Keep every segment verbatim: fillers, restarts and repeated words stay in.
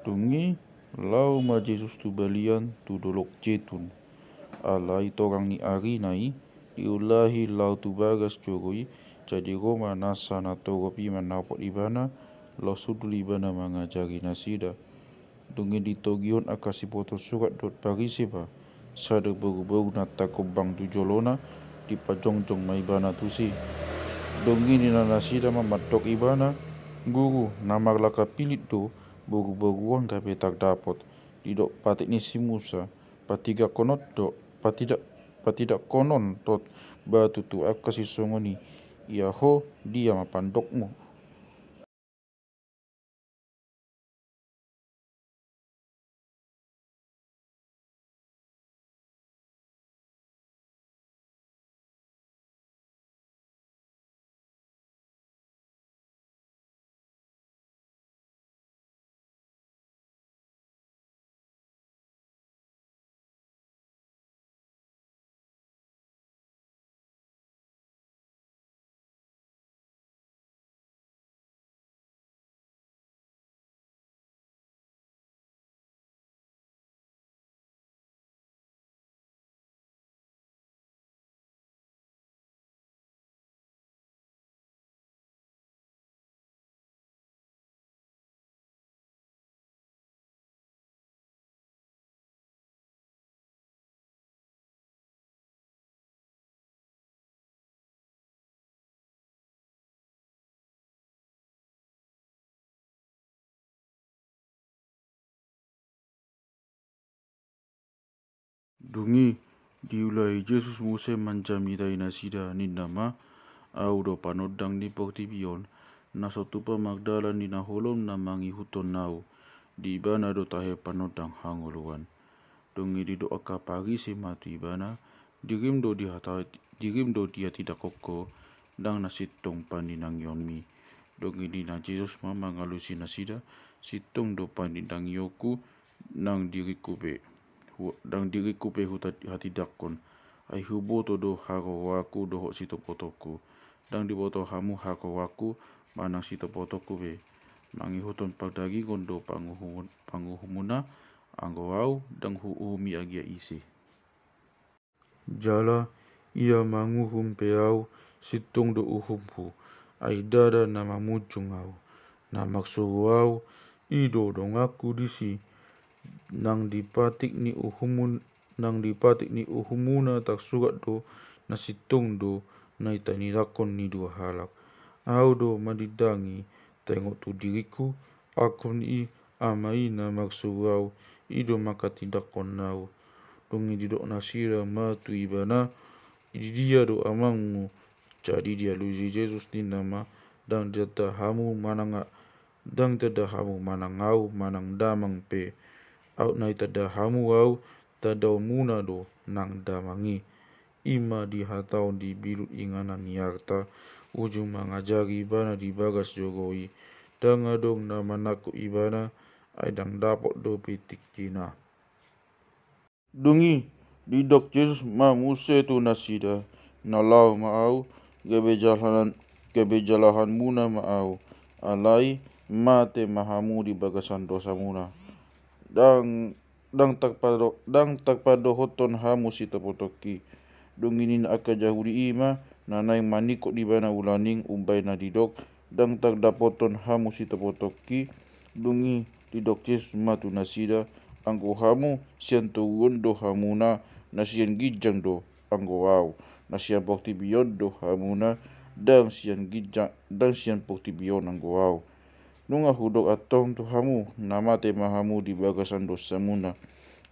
Dung i laho ma Jesus tu balian tu Dolok Jetun. Alai torang ni arina i, diulahi laho tu bagas joro i, jadi ro ma nasa na torop i manopot Ibana, laho sundul Ibana mangajari nasida. Dung i ditogihon angka siboto surat dohot Parise ma sada boruboru na targombang tu jolona, dipajongjong ma Ibana tusi. Dung i ninna nasida ma mandok Ibana: Guru, na marlaka Pilip do boruboru on gabe tardapot. Didok patik ni si Musa: Patigakkonon do, patidak, patigakkonon do batu tu angka sisongon i. Ia ho, dia ma pandokmu? Dung i diulahi Jesus muse manjamitai nasida, ninna ma: Ahu do panondang ni portibi on. Na so tupa mardalan di na holom na mangihuthon ahu, di ibana do tahe panondang hangoluan. Dung i didok angka Parise ma tu Ibana: Dirim do dihata-, dirim do dihatindanghon Ho, ndang na sintong panindangionmi? Dung i ninna Jesus ma mangalusi nasida: Sintong do panindangionku, ndang diringku pe, hu-, ndang diringku pe huta-, hatindangkon. Ai huboto do haroroanku dohot sitopotonku. Ndang diboto hamu haroroanku manang sitopotonku be. Mangihuthon pardagingon do panguhumun-, panguhumuna anggo Ahu, ndang huuhumi agia ise. Jala ia manguhum pe Ahu, sintong do uhumhu, ai ndada na mamunjung Ahu. Na marsuru Ahu, i do donganku disi. Nang di patik ni uhumun-, nang di patik ni uhumuna tarsurat do: Na sintong do na itindanghon ni dua halak. Ahu do manindangi, taingot tu diringku, angkon i Ama i na marsuru Ahu, i do manghatindanghon Ahu. Dung i didok nasida ma tu Ibana: Di dia do Amangmu? Jadi dialusi Jesus, ninna ma: Ndang ditanda hamu manang a-, ndang ditanda hamu manang Ahu manang Damang pe. Aut na itanda hamu Ahu, tandaonmuna do nang Damang i. I ma dihatahon dibilut inganan ni arta, uju mangajari Ibana di bagas joro i. Ndang adong na manangkup Ibana, ai ndang dapot dope tingkina. Dung i didok Jesus ma muse tu nasida: Na laho ma Ahu, gabe jalahan-, gabe jalahanmuna ma Ahu. Alai mate ma hamu di bagasan dosamuna. Ndang, ndang tarpado-, ndang tarpadohothon hamu sitopotonki. Dung i ninna angka Jahudi i ma na naeng maningkot Ibana ulaning, umbahen na didok: Ndang tardapothon hamu sitopotonki. Dung i didok Jesus ma tu nasida: Anggo hamu, sian toruan do hamuna, na sian ginjang do. Anggo Ahu, na sian portibi on do hamuna, ndang sian ginjang, ndang sian portibi on anggo Ahu. Nunga hudok antong tu hamu, na mate ma hamu di bagasan dosamuna.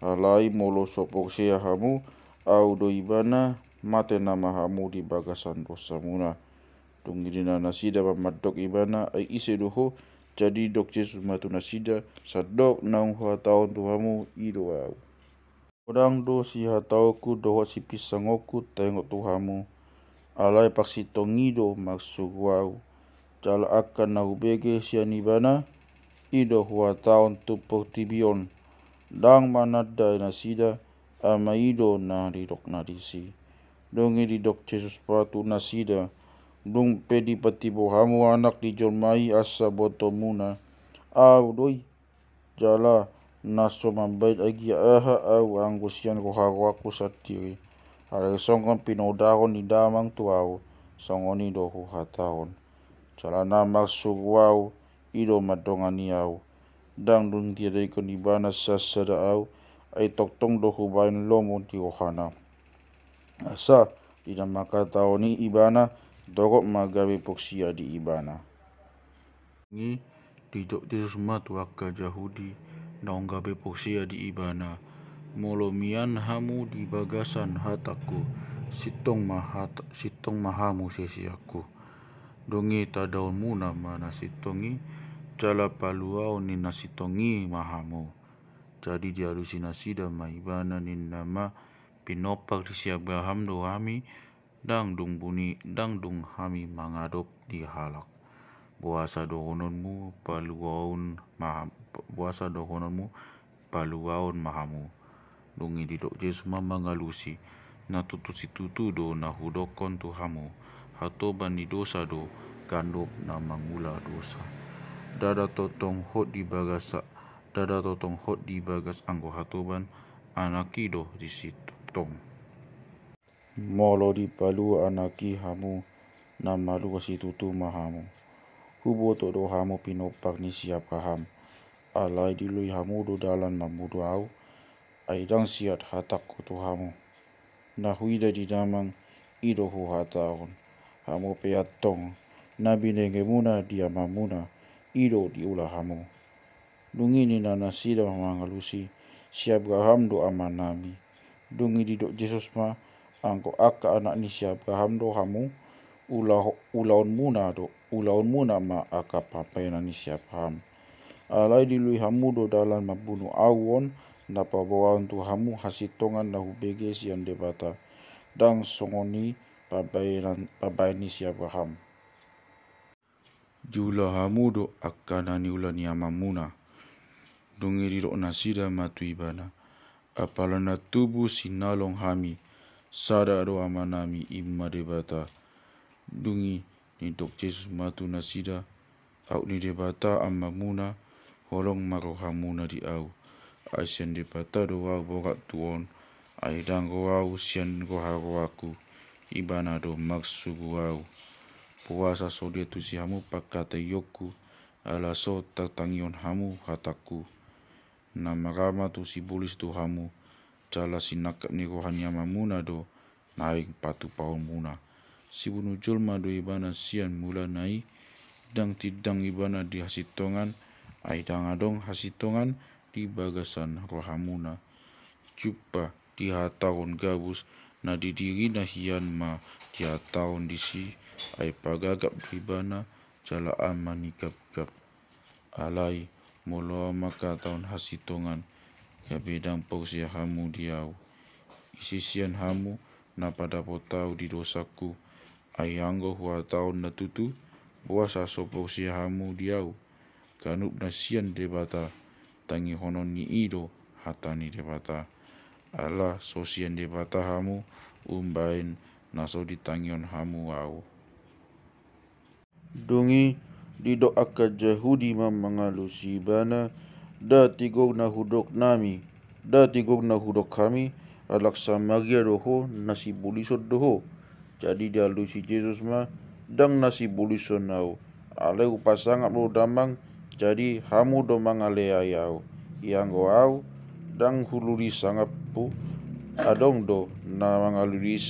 Alai molo so porsea hamu, Ahu do Ibana, mate nama hamu di bagasan dosamuna. Dung i ninna nasida ma mandok Ibana: Ai ise do Ho? Jadi didok Jesus ma tu nasida: Sandok naung huhatahon tu hamu, i do Ahu. Godang do sihataonku dohot sipinsangonku taingot tu hamu, alai parsintong i do marsuru Ahu. Jala angka na hubege sian Ibana, i do huhatahon tu portibi on. Ndang mananda nasida, Ama i do na nidokna disi. Dung i didok Jesus ma tu nasida: Dung pe dipatibo hamu Anak ni jolma i asa botoonmuna, Ahu do i. Jala na so mambahen agia aha ahu anggo sian roharohangku sandiri. Alai songon pinodahon ni Damang tu ahu, songon i do huhatahon. Jala na marsuru ahu, i do mandongani ahu. Ndang dung diadaikon ibana sasada ahu, ai tongtong do hubahen lomo di rohana. Asa di na mangkatahon i ibana, torop ma gabe porsea di ibana. Ngi, didok Jesus ma tu angka Jahudi naung gabe porsea di ibana: Molo mian hamu di bagasan hatangku, sintong ma hat-, sintong ma hamu siseanku. Dung i tadahonmuna ma na sintong i, jala paluaon ni na sintong i ma hamu. Jadi dialusi nasida ma ibana ninna ma: Pinomparni si Abraham do hami, ndang dung buni, ndang dung hami mangadop di halak. Boasa dohononmu paluaon ma-, boasa dohononmu paluaon ma hamu? Dung i didok Jesus ma mangalusi: Na tutu situtu do na hudokkon tu hamu, hatoban ni dosa do ganup na mangula dosa. Ndada tongtong hot di bagas, ndada tongtong hot di bagas anggo hatoban, Anak i do disi tongtong. Molo dipalua Anak i hamu, na malua situtu ma hamu. Huboto do hamu pinompar ni si Abraham, alai dilului hamu do dalan mambunuh ahu, ai ndang siat hatangku tu hamu. Na huida di Damang, i do huhatahon. Hamu pe antong, na binegemuna di amamuna, i do diula hamu. Dung i ninna nasida mangalusi: Si Abraham do amanami. Dung i didok Jesus ma: Anggo angka anak ni si Abraham do hamu, ula-, ulaonmuna do, ulaonmuna ma angka pambahenan ni si Abraham. Alai dilului hamu do dalan mambunuh ahu on, na paboaon tu hamu hasintongan na hubege sian Debata, ndang songon i pambahenan, pambahen ni si Abraham. Diula hamu do angka na niula ni amamuna. Dung i didok nasida ma tu ibana: Apala na tubu sinalong hami, sada do amanami, i ma Debata. Dung i didok Jesus ma tu nasida: Aut ni Debata amamuna, holong ma rohamuna di ahu. Ai sian Debata do ahu borat tu on, ai ndang ro ahu sian roharohangku, ibana do marsuru ahu. Boasa so diantusi hamu pangkataionku, ala so tartangihon hamu hatangku? Na marama tu sibolis do hamu, jala sinangkap ni roha ni amamuna do naeng patupaonmuna. Sibunu jolma do ibana sian mulana i, ndang tindang ibana di hasintongan, ai ndang adong hasintongan di bagasan rohamuna. Jumpa dihatahon gabus na di dirina hian ma dihatahon disi, ai pagagap do ibana jala ama ni gapgap. Alai molo ahu mangkatahon hasintongan, gabe ndang porsea hamu di ahu. Ise sian hamu na padapot ahu di dosangku? Ai anggo huhatahon na tutu, boasa so porsea hamu di ahu? Ganup na sian Debata, tangihonon ni i do hata ni Debata. Ala so sian Debata hamu, umbahen na so ditangihon hamu ahu. Dung i didok angka Jahudi ma mangalusi ibana: Nda tigor na hudok nami, nda tigor na hudok hami, halak Samaria do ho, na sibolison do ho? Jadi dialusi Jesus ma: Ndang na sibolison ahu, alai hupasangap do Damang, jadi hamu do mangalehon ahu. Ianggo ahu, ndang hulului sangaphu, adong do na mangalului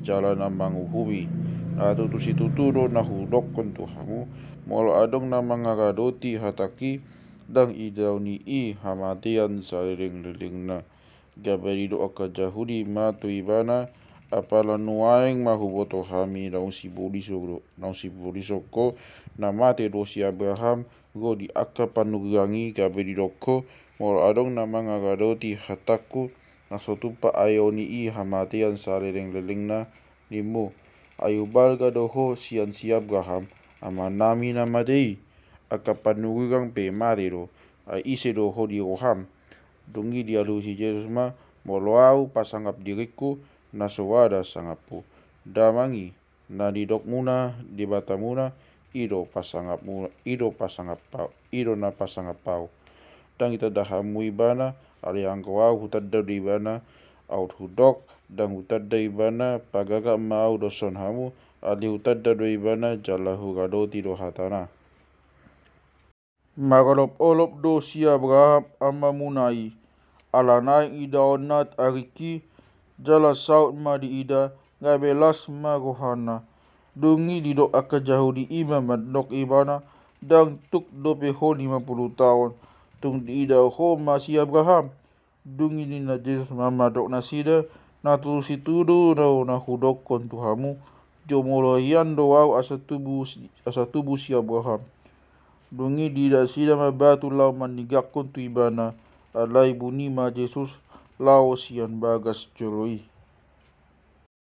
jala na manguhumi. Na tutu situtu do na hudokkon tu hamu, molo adong na mangaradoti hatangki, ndang idaon ni i hamatean salelenglelengna. Gabe didok angka Jahudi ma tu ibana: Apala nuaeng ma huboto hami naung sibolison do, naung sibolison ho, na mate do si Abraham, ro di angka panurirang i. Gabe didok ho: Molo adong na mangaradoti hatangku, na so tumpak aeon ni i hamatean salelenglelengna. Nimmu: Ai umbalga do ho sian si Abraham, amanami na mate i? Angka panurirang pe mate do, ai ise do ho di roham? Dung i dialusi Jesus ma: Molo ahu pasangap diringku, na so ada sangaphu. Damang i, na nidokmuna Debatamuna, i do pasangapmuna, i do pasangap ahu, i do na pasangap ahu. Ndang ditanda hamu ibana, alai anggo au hutanda do ibana. Aut hudok, ndang hutanda ibana, pagagat ma au doshon hamu, alai hutanda do ibana, jala huradoti do hatana. Marolopolop do si Abraham amamuna i, ala naeng idaonna taringki, jala saut ma diida, gabe las ma rohana. Dung i didok angka Jahudi i ma mandok ibana, ndang tuk dope ho lima pulu taon, tung diida ho ma si Abraham. Dung i ninna Jesus ma mandok nasida, na tutu situtu do na hudokkon tu hamu, jumolo hian do au asa tubu si, asa tubu si Abraham. Dung i diida nasida ma batu laho maninggalhon tu ibana, alai buni ma Jesus laho sian bagas jolo i.